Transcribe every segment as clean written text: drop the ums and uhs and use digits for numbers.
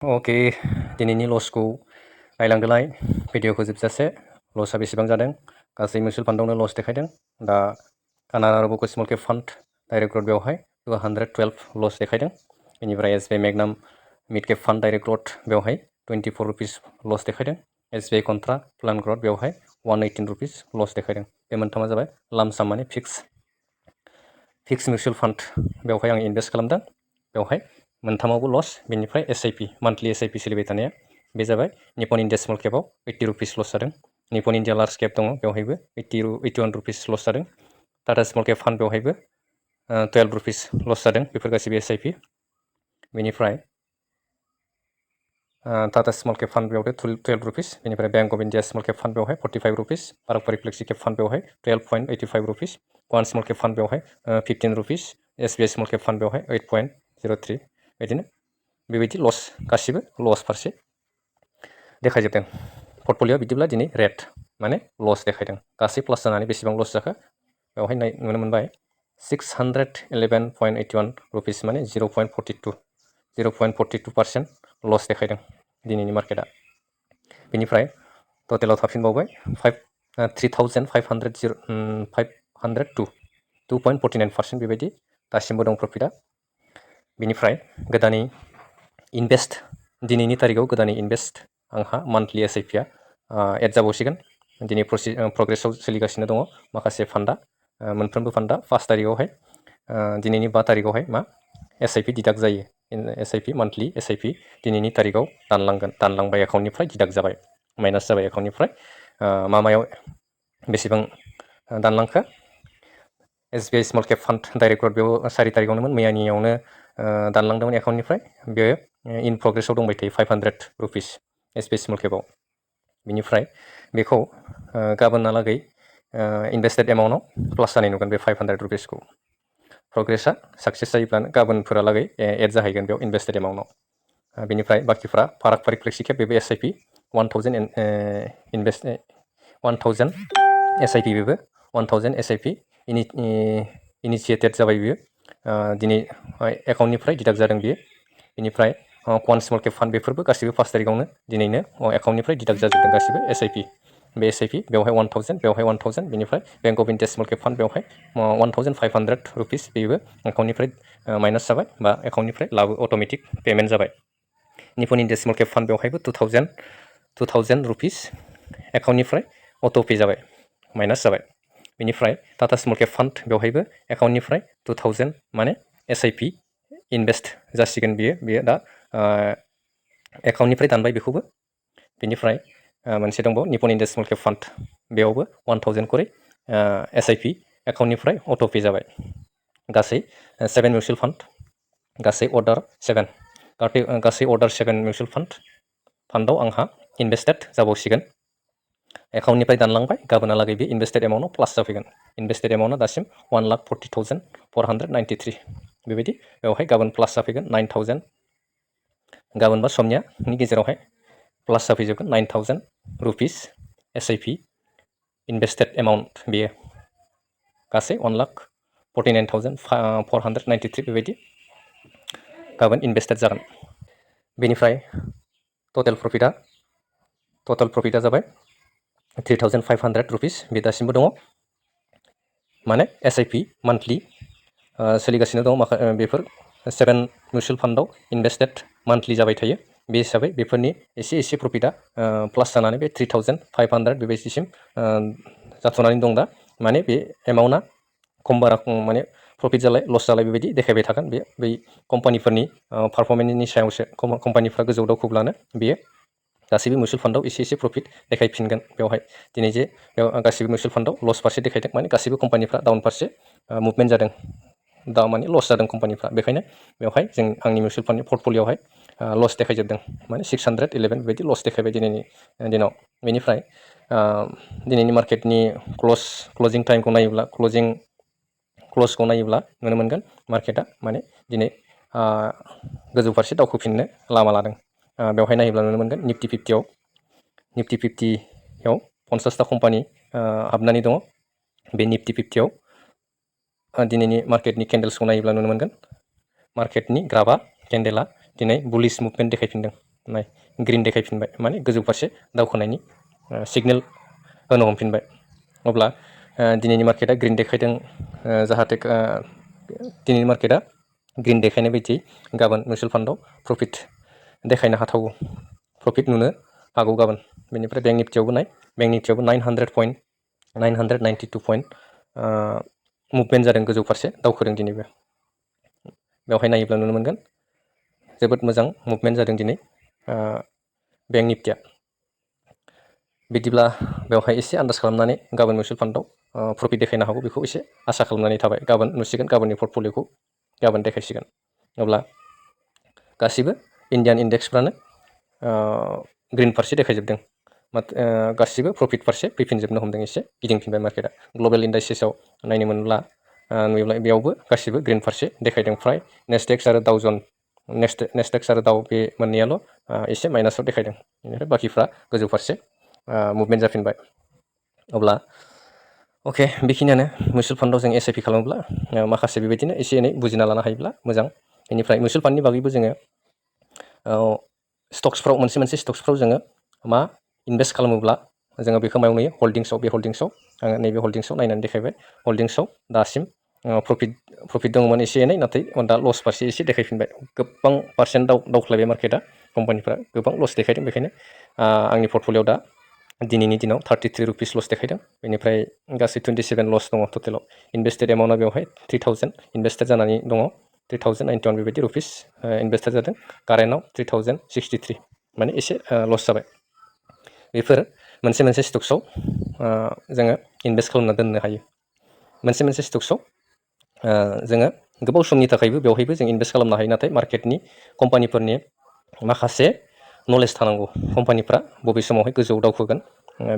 अके दिनैनि लसखौ नायलांदोलाय भिडिअखौ जोबजासे लसआ बेसेबां जादों गासै मिउचुवेल फान्डआवनो लस देखायदों दा Canara Robeco small cap fund direct growth बेवहाय 212 लस देखायदों बेनिफ्राय एसबिआई मैग्नाम मिड केप फान्ड डाइरेक्ट ग्रथ बेवहाय 24 रुपिस लस देखायदों एसबिआई कन्ट्रा प्लान ग्रथ बेवहाय 118 रुपिस लस देखायदों बे मोनथामा जाबाय लामसाम माने फिक्स मिउचुवेल फान्ड बेवहाय आं इनभेस्ट खालामदों बेवहाय मोनथामावबो लस बेनिफ्राय एसआईपि मान्थलि एसआईपि सोलिबाय थानाया बे जाबाय निपन इन्डिया स्मल केपआव 80 रुपिस लस जादों निपन इन्डिया लार्ज केप दङ बेवहायबो 81 रुपिस लस जादों टाटा स्मल केप फान्ड बेवहायबो 12 रुपिस लस जादों बेफोर गासैबो एसआईपि बेनिफ्राय टाटा स्मल केप फान्ड बेवहाय 12 रुपिस बेनिफ्राय Bank of India small cap fund बेवहाय 45 रुपिस पारक फ्लेक्सि केप फान्ड बेवहाय 12.85 रुपिस वान स्मल केप फान्ड बेवहाय 15 rupees SBI small cap fund बेवहाय 8.03 बिदिनो बेबायदि लस गासिबो लस फारसे देखायजोबदों पर्टफलिअ बिदिब्ला दिनै रेड माने लस देखायदों गासै प्लास जानानै बेसेबां लस जाखो बेवहाय नुनो मोनबाय 611.81 रुपिस माने 0.42% लस देखायदों दिनैनि मार्केटआ बेनिफ्राय टटेलाव थाफिनबावबाय 3,502 2.49% बेबायदि दासिमबो दं प्रफिटआ बेनिफ्राय गोदानै इनभेस्ट दिनैनि तारिखआव गोदानै इनभेस्ट आंहा मान्थलि एसआईपिआ एड जाबावसिगोन दिनै प्रग्रेसआव सोलिगासिनो दङ माखासे फान्डा मोनफ्रोमबो फान्डा 5 तारिखआवहाय दिनैनि 5 तारिखआवहाय मा एसआईपि डिडाक्ट जायो एसआईपि मान्थलि एसआईपि दिनैनि तारिखआव दानलांबाय एकाउन्टनिफ्राय डिडाक्ट जाबाय माइनास जाबाय एकाउन्टनिफ्राय मायाव बेसेबां दानलांखो SBI small cap fund direct growth बेयाव 4 तारिखआवनोमोन मैयानियावनो दानलांदोंमोन एकाउन्टनिफ्राय बेयो इन प्रग्रेसआव दंबाय थायो 500 रुपिस एसबिआई स्मल केपआव बिनिफ्राय बेखौ गाबोनहालागै इनभेस्टेड एमाउन्टआव प्लास जानाय नुगोन बे 500 रुपिसखौ प्रग्रेसआ साक्सेस जायोब्लानो गाबोनफोरालागै एड जाहैगोन बेयाव इनभेस्टेड एमाउन्टआव बेनिफ्राय बाखिफ्रा पाराक फ्लेक्सि केप बेबो एसआईपि 1000 इनभेस्ट 1000 एसआईपि बेबो 1000 एसआईपि इनिशिएटेड जाबाय बियो दिनै एकाउन्टनिफ्राय डिडाक्ट जादों बियो बेनिफ्राय वान स्मल केप फान्ड बेफोरबो गासिबो 5 तारिखआवनो दिनैनो एकाउन्टनिफ्राय डिडाक्ट जाजोबदों गासिबो एसआईपि बे एसआईपि बेवहाय 1000 बेवहाय 1000 बेनिफ्राय Bank of India small cap fund बेवहाय 1500 रुपिस बेबो एकाउन्टनिफ्राय माइनास जाबाय बा एकाउन्टनिफ्राय लाबो अट'मेटिक पेमेन्ट जाबाय Nippon India small cap fund बेवहायबो 2000 रुपिस एकाउन्टनिफ्राय अट'पे जाबाय माइनास जाबाय बेनिफ्राय टाटा स्मल केप फान्ड बेवहायबो एकाउन्टनिफ्राय 2000 माने एसआईपि इनभेस्ट जासिगोन बियो दा एकाउन्टनिफ्राय दानबाय बेखौबो बेनिफ्राय मोनसे दंबावो Nippon India small cap fund बेयावबो 1000 करै एसआईपि एकाउन्टनिफ्राय अट'पे जाबाय गासै 7 मिउचुवेल फान्ड गासै अर्डार 7 गासै अर्डार 7 मिउचुवेल फान्डआव आंहा इनभेस्टेड जाबावसिगोन एकाउन्टनिफ्राय दानलांबाय गाबोनहालागै बे इनभेस्टेड एमाउन्टआव प्लास जाफैगोन इनभेस्टेड एमाउन्टआ दासिम 1,40,493 बेबायदि बेवहाय गाबोन प्लास जाफैगोन 9000 गाबोन बा समनियानि गेजेरावहाय प्लास जाफैजोबगोन 9000 रुपिस एसआईपि इनभेस्टेड एमाउन्ट बेयो गासै 1,49,493 बेबायदि गाबोन इनभेस्टेड जागोन बेनिफ्राय टटेल प्रफिटआ जाबाय 3,500 रुपिस बे दासिमबो दङ माने एसआईपि मान्थलि सोलिगासिनो दङ बेफोर 7 मिउचुवेल फान्डआव इनभेस्टेड मान्थलि जाबाय थायो बे हिसाबै बेफोरनि एसे प्रफिटआ प्लास जानानै बे 3,500 बेबायदिसिम जाथ'नानै दं दा माने बे एमाउन्टआ खम बारा माने प्रफिट जालाय लस जालाय बेबायदि देखायबाय थागोन बै कम्पानिफोरनि पारफरमेन्सनि सायावसो कम्पानिफ्रा गोजौ दावखोब्लानो बेयो गासैबो मिउचुवेल फान्डआव एसे प्रफिट देखायफिनगोन बेवहाय दिनै जे बेयाव गासैबो मिउचुवेल फान्डआव लस फारसे देखायदों माने गासैबो कम्पानिफ्रा डाउन फारसे मुभमेन्ट जादों दा माने लस जादों कम्पानिफ्रा बेखायनो बेवहाय आंनि मिउचुवेल फान्डनि पर्टफलिअआवहाय लस देखायजोबदों माने 611 बेबायदि लस देखायबाय दिनैनि दिनाव बेनिफ्राय दिनैनि मार्केटनि क्लजिं टाइमखौ नायोब्ला क्लसखौ नायोब्ला नुनो मोनगोन मार्केटआ माने दिनै गोजौ फारसे दावखोफिननो लामा लादों बेवहाय नायोब्ला नुनो मोनगोन निफ्टि 50आव 50टा कम्पानि हाबनानै दङ बे निफ्टि 50आव दिनैनि मार्केटनि केन्डेल्सखौ नायोब्ला नुनो मोनगोन मार्केटनि ग्राफआ केन्डेला दिनै बुलिश मुभमेन्ट देखायफिनदों नाय ग्रिन देखायफिनबाय माने गोजौ फारसे दावखोनायनि सिगनेल होनो हमफिनबाय। अब्ला दिनैनि मार्केटआ ग्रिन देखायदों, जाहाथे दिनैनि मार्केटआ ग्रिन देखायनाय बायदि गाबोन मिउचुवेल फान्डआव प्रफिट देखायनो हाथावो, प्रफिट नुनो हागौ गाबोन। बेनिफ्राय बेंक निफ्टियावबो नाय, बेंक निफ्टियावबो 992 पइन्ट मुभमेन्ट जादों गोजौ फारसे दावखोदों दिनैबो। बेवहाय नायोब्ला नुनो मोनगोन जोबोद मोजां मुभमेन्ट जादों दिनै बेंक निफ्टिया। बिदिब्ला बेवहाय एसे आन्दाज खालामनानै गाबोन मिउचुवेल फान्डआव प्रफिट देखायनो हागौ बेखौ एसे आसा खालामनानै थाबाय। गाबोन नुसिगोन, गाबोननि पर्टफलिय'खौ गाबोन देखायसिगोन। अब्ला गासिबो इन्डियान इन्डेक्सफ्रानो ग्रिन फारसे देखायजोबदों, गासिबो प्रफिट फारसे फैफिनजोबनो हमदों, एसे गिदिंफिनबाय मार्केटआ। ग्लबेल इन्डास्ट्रिसआव नायनो मोनब्ला नुयोब्ला बेयावबो गासिबो ग्रिन फारसे देखायदों। फ्राय नेस्डेक्स आरो दाउ नेस्डेक्स आरो दाउ बे मोननैयाल' एसे माइनासाव देखायदों। बेनिफ्राय बाखिफ्रा गोजौ फारसे मुभमेन्ट जाफिनबाय। अब्ला अके, बेखिनियानो। मिउचुवेल फान्डआव जों एसआइपि खालामोब्ला माखासे बेबायदिनो एसे एनै बुजिना लानो हायोब्ला मोजां। बेनिफ्राय मिउचुवेल फान्डनि बागैबो जोङो स्टक्सफ्राव मोनसे स्टक्सफ्राव जोङो मा इनभेस्ट खालामोब्ला जोङो बेखौ मायाव नुयो? हल्डिंसआव। बे हल्डिंसआव आङो नैबे हल्डिंसआव नायनानै देखायबाय। हल्डिंसआव दासिम प्रफिट दङमोन एसे एनै, नाथाय दा लस फारसे एसे देखायफिनबाय। गोबां पार्सेन्ट दावख्लायबाय मार्केटआ, कम्पानिफ्रा गोबां लस देखायदों। बेखायनो आंनि पर्टफलिय'आव दा दिनैनि दिनाव 33 रुपिस लस देखायदों। बेनिफ्राय गासै 27 लस दङ टटेलाव। इनभेस्टेड एमाउन्टआ बेवहाय 3000 इनभेस्टेड जानानै दङ। 3091 बेबायदि रुपिस इनभेस्टेड जादों। कारेन्टआव 3063, माने एसे लस जाबाय। बेफोर मोनसे स्टक्सआव जोङो इनभेस्ट खालामना दोननो हायो। मोनसे स्टक्सआव जोङो गोबाव समनि थाखायबो बेवहायबो जों इनभेस्ट खालामनो हायो। नाथाय मार्केटनि कम्पानिफोरनि माखासे नलेज थानांगौ। कम्पानिफ्रा बबे समावहाय गोजौआव दावखोगोन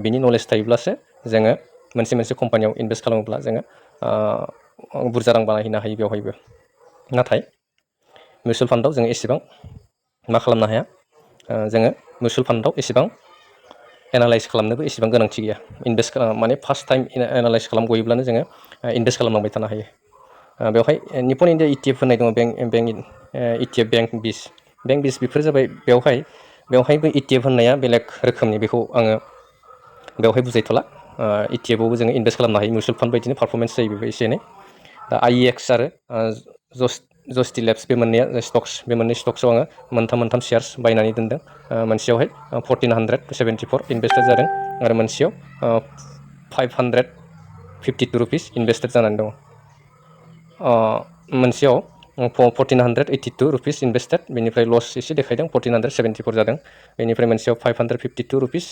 बिनि नलेज थायोब्लासो जोङो मोनसे कम्पानियाव इनभेस्ट खालामोब्ला जोङो बुरजा रां बानायहैनो हायो बेवहायबो। नाथाय मिउचुवेल फान्डआव जोङो एसेबां मा खालामनो हाया, जोङो मिउचुवेल फान्डआव एसेबां एनालाइज खालामनोबो एसेबां गोनांथि गैया। इनभेस्ट माने फार्स्ट टाइम एनालाइज खालामगयोब्लानो जोङो इनभेस्ट खालामलांबाय थानो हायो। बेवहाय निपन इन्डिया ETF होननाय दङ, ETF बेंक बिस बेफोर जाबाय। बेवहायबो ETF होननाया बेलेग रोखोमनि, बेखौ आङो बेवहाय बुजायथ'ला। ETFआवबो जोङो इनभेस्ट खालामनो हायो। मिउचुवेल फान्ड बायदिनो पारफरमेन्स जायो बेबो एसे एनै। दा IEX आरो जस्टि लेब्स बे मोननै स्टक्सआव आङो मोनथाम शेयार्स बायनानै दोनदों। मोनसेयावहाय 1474 इनभेस्टेड जादों आरो मोनसेयाव 552 रुपिस इनभेस्टेड जानानै दङ। मोनसेयाव 1482 रुपिस इनभेस्टेड, बेनिफ्राय लस एसे देखायदों, 1474 जादों। बेनिफ्राय मोनसेयाव 552 रुपिस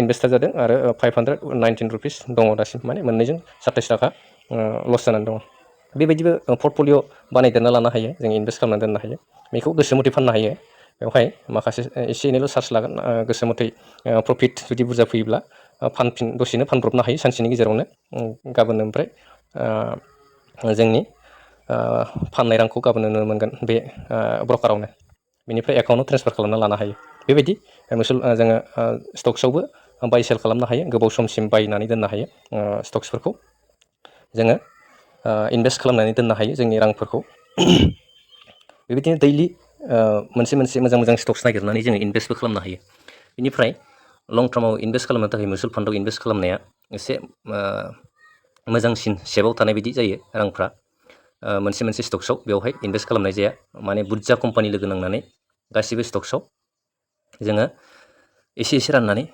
इनभेस्टेड जादों आरो 519 रुपिस दङ दासिम, माने मोननैजों 27 थाखा लस जानानै दङ। बेबायदिबो पर्टफलिय' बानायदेरना लानो हायो, जों इनभेस्ट खालामना दोननो हायो। बेखौ गोसो मथे फाननो हायो। बेवहाय माखासे एसे एनैल' चार्ज लागोन। गोसो मथे प्रफिट जुदि बुरजा फैयोब्ला दसेनो फानब्रबनो हायो सानसेनि गेजेरावनो। गाबोन ओमफ्राय जोंनि फाननाय रांखौ गाबोन नुनो मोनगोन बे ब्रकारावनो। बेनिफ्राय एकाउन्टाव ट्रेन्सफार खालामना लानो हायो। बेबायदि जोङो स्टक्सआवबो बाय सेल खालामनो हायो। गोबाव समसिम बायनानै दोननो हायो। स्टक्सफोरखौ जोङो इनभेस्ट खालामनानै दोननो हायो जोंनि रांफोरखौ। बेबायदिनो दैलि मोनसे मोजां स्टक्स नागिरनानै जोङो इनभेस्टबो खालामनो हायो। बेनिफ्राय लं टार्माव इनभेस्ट खालामनो थाखाय मिउचुवेल फान्डआव इनभेस्ट खालामनाया एसे मोजांसिन सेफआव थानाय बायदि जायो रांफ्रा। मोनसे स्टक्सआव बेवहाय इनभेस्ट खालामनाय जाया, माने बुरजा कम्पानि लोगो नांनानै गासिबो स्टक्सआव जोङो एसे राननानै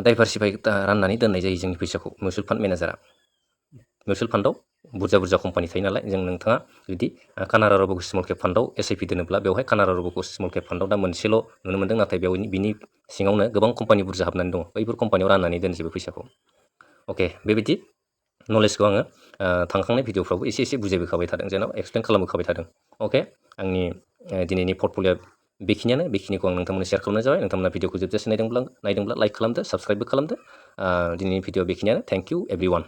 डाइभारसिफाइ राननानै दोननाय जायो जोंनि फैसाखौ। मिउचुवेल फान्ड मेनेजारा मिउचुवेल फान्डआव बुरजा कम्पानि थायो नालाय, नोंथाङा जुदि कानाडा रब'को स्मल केप फान्डआव एसआइपि दोनोब्ला बेवहाय कानाडा रब'को स्मल केप फान्डआव दा मोनसेल' नुनो मोनदों, नाथाय बिनि सिङावनो गोबां कम्पानि बुरजा हाबनानै दङ। बैफोर कम्पानियाव राननानै दोनजोबो फैसाखौ। अके, बेबायदि नलेजखौ आङो थांखांनाय भिडिअफ्रावबो एसे बुजायबोखाबाय थादों, जेनेबा एक्सप्लेन खालामबोखाबाय थादों। अके, आंनि दिनैनि पर्टफलिय'आ बेखिनिखौ आं नोंथांमोननो शेयार खालामनाय जाबाय। नोंथांमोना भिडिअखौ जोबजासे नायदोंब्ला लाइक खालामदो, साबस्क्राइबबो खालामदो। दिनैनि भिडिअ बेखिनियानो। Thank you everyone.